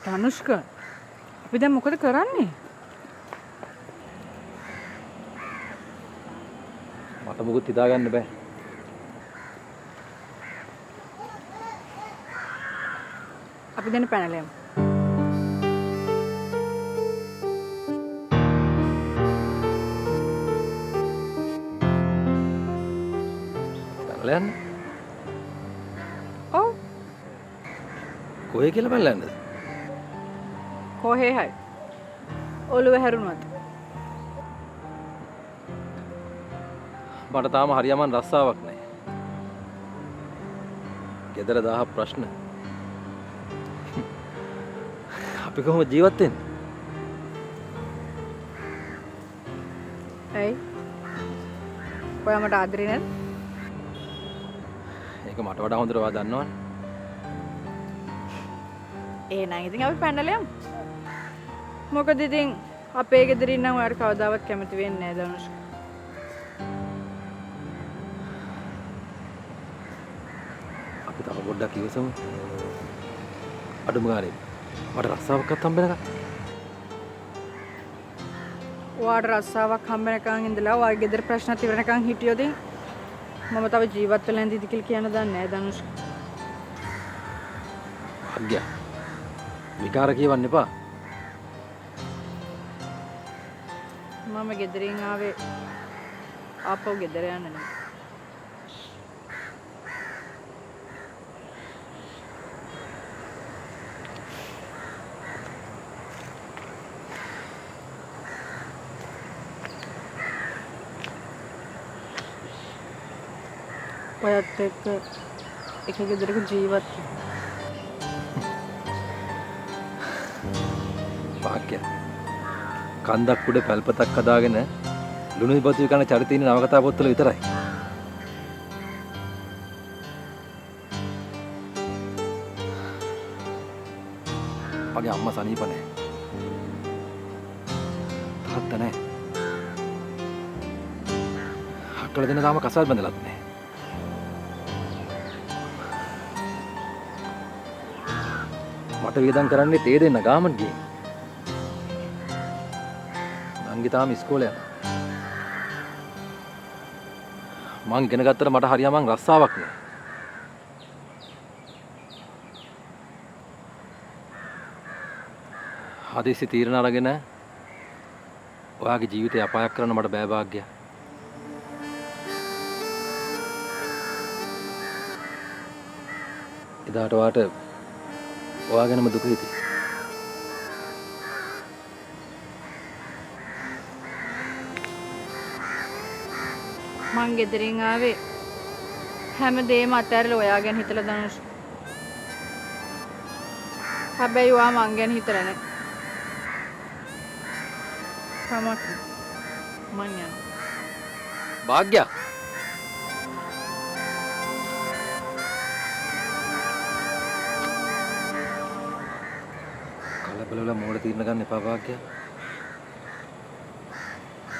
ධනුෂ්ක අපි දැන් මොකද කරන්නේ? මට මොකුත් හිතාගන්න බෑ. අපි දැන් පැනලා යමු. පැනලා යන්න? ඔව්. කොහේ කියලා පැනලා යන්නද? කොහේ හරි. ඔළුව හැරුණොත්. මට තාම හරියමන් රස්සාවක් නැහැ. ගෙදර 1000 ප්‍රශ්න. අපි කොහොම ජීවත් වෙන්නේ? ඇයි? ඔයා මට ආදරේ නැද්ද? ඒක මට වඩා හොඳට ඔයා දන්නවනේ. එහෙනම් ඉතින් අපි පැනලා යමු. මොකද ඉතින් අපේ ගෙදරින් නම් ඔයාට කවදාවත් කැමති වෙන්නේ නැහැ ධනුෂ්ක. අපි තව පොඩ්ඩක් ඉවසමු. අඩුම ගානේ මට රස්සාවක්වත් හම්බ වෙනකන්. ඔයාට රස්සාවක් හම්බ වෙනකන් ඉඳලා ඔයාගේ ගෙදර ප්‍රශ්නත් ඉවර වෙනකන් හිටියොත් මම තව ජීවත් වෙලා නැද්ද කියලා කියන්න දන්නේ නැහැ ධනුෂ්ක. භාග්‍ය විකාර කියවන්න එපා. මම ගෙදරින් ආවේ ආපහු ගෙදර යන්න නෙමෙයි. ඔයත් එක්ක එක ගෙදරක ජීවත් වෙන්න. භාග්‍ය කන්දක් උඩ පැල්පතක් හදාගෙන ලුණු බතු කන චරිත ඉන්න නවකතා පොත්වල විතරයි. මගේ අම්මා සනීප නෑ. තාත්තා නෑ. අක්කලා දෙන්න තාම කසාද බඳලත් නෑ. මට වියදම් කරන්නේ තේ දෙන්න ගාමන් ගිහින්. නංගි තාම ඉස්කෝලේ යනවා. මං ඉගෙන ගත්තට මට හරියම මං රස්සාවක් නෑ. හදිසි තීරණ අරගෙන ඔයාගේ ජීවිතය අපායක් කරන්න මට බෑ භාග්‍ය. එදාට ඔයාට ඔයා ගැනම දුක හිතේ. මං ගෙදරින් ආවේ හැම දෙයක්ම අතහැරලා ඔයා ගැන හිතලා ධනුෂ්. හැබැයි ඔයා මං ගැන හිතලා නෑ. කමක් මං යනවා. භාග්‍ය කලබල වෙලා මෝඩ තීරණ ගන්න එපා භාග්‍ය.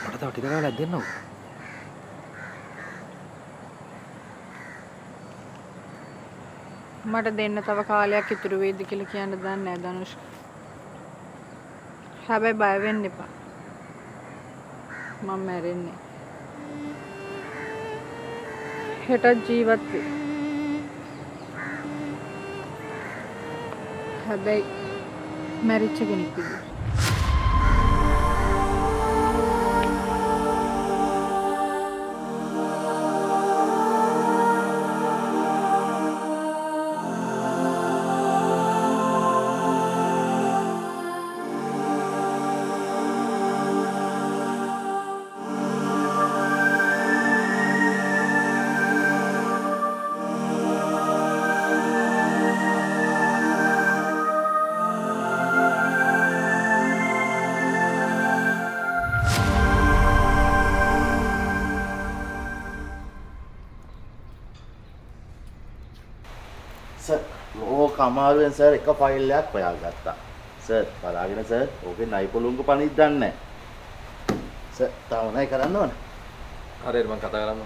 මට තව ටික කාලයක් දෙන්නකෝ. මට දෙන්න තව කාලයක් ඉතුරු වෙයිද කියලා කියන්න දන්නේ නෑ ධනුෂ්. හැබැයි බය වෙන්න එපා. මම මැරෙන්නේ. හෙටත් ජීවත් වෙයි. හැබැයි මැරිච්ච කෙනෙක් විදියට. සර් ඕක අමාරුවෙන් සර් එක ෆයිල් එකක් හොයාගත්තා. සර් බලාගෙන සර් ඕකේ නයිපොළුංගු පණිද්දන්නේ නැහැ. සර් තව මොනවයි කරන්න ඕන? හරියට මං කතා කරන්න.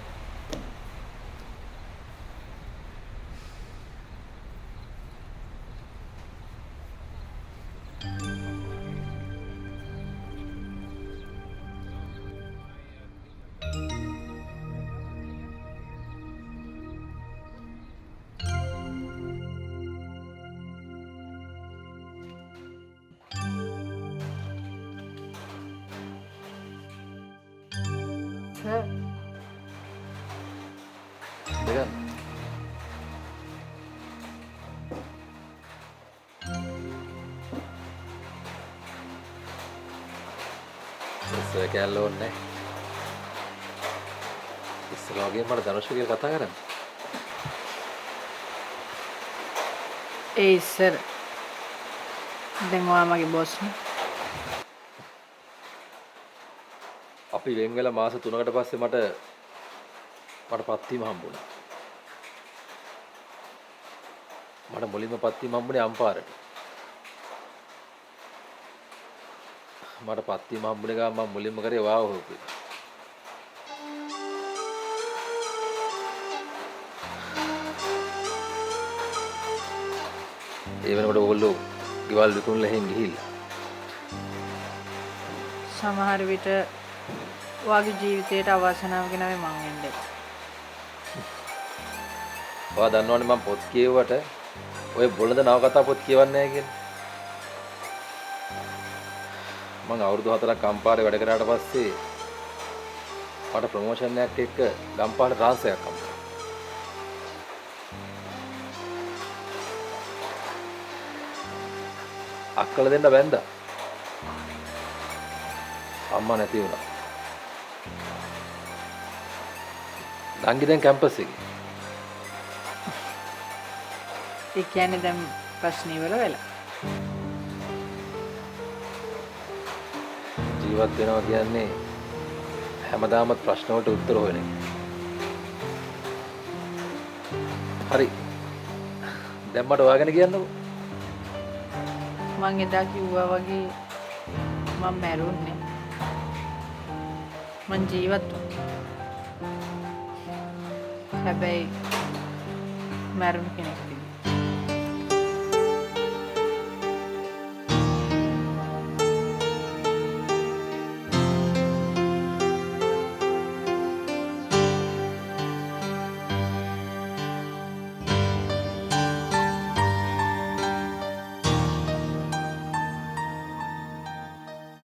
ගන්න. සර් කැල්ල ඕනේ. ඉස්සෙල්ලා වගේ මට ධනුෂ් කියලා කතා කරන්න. ඒ ඉස්සර දැන් ඔයා මගේ බොස් නේ. අපි වෙන් වෙලා මාස 3කට පස්සේ මට පත්වීම හම්බුණා. මට මුලින්ම පත්වීම හම්බුනේ අම්පාරට. මට පත්වීම හම්බුනේ ගමන් මම මුලින්ම කරේ ඔයාව හොයපු එක. ඒ වෙනකොට ඔයගොල්ලෝ ගෙවල් විකුණලා එහෙන් ගිහිල්ලා. සමහර විට ඔයාගේ ජීවිතේට අවාසනාව ගෙනාවේ මං වෙන්නේ. ඔයා දන්නවනේ මං පොත් කියුවට ඔය බොළඳ නවකතා පොත් කියවන්නේ නැහැ කියලා. මං අවුරුදු 4ක් අම්පාරේ වැඩ කරාට පස්සේ මට ප්‍රොමෝෂන් එකක් එක්ක ගම්පහට ට්‍රාන්ස්ෆර් එකක් හම්බුණා. අක්කල දෙන්න බැන්දා. අම්මා නැති වුණා. නංගි දැන් කැම්පස් එකේ. ඒ කියන්නේ දැන් ප්‍රශ්න ඉවර වෙලා. ජීවත් වෙනවා කියන්නේ හැමදාමත් ප්‍රශ්න වලට උත්තර හොයන එක. හරි. දැන් මට ඔයා ගැන කියන්නකෝ. මං එදා කිව්වා වගේ මං මැරුන්නේ. මං ජීවත් වුණා. හැබැයි මැරුණු කෙනෙක්.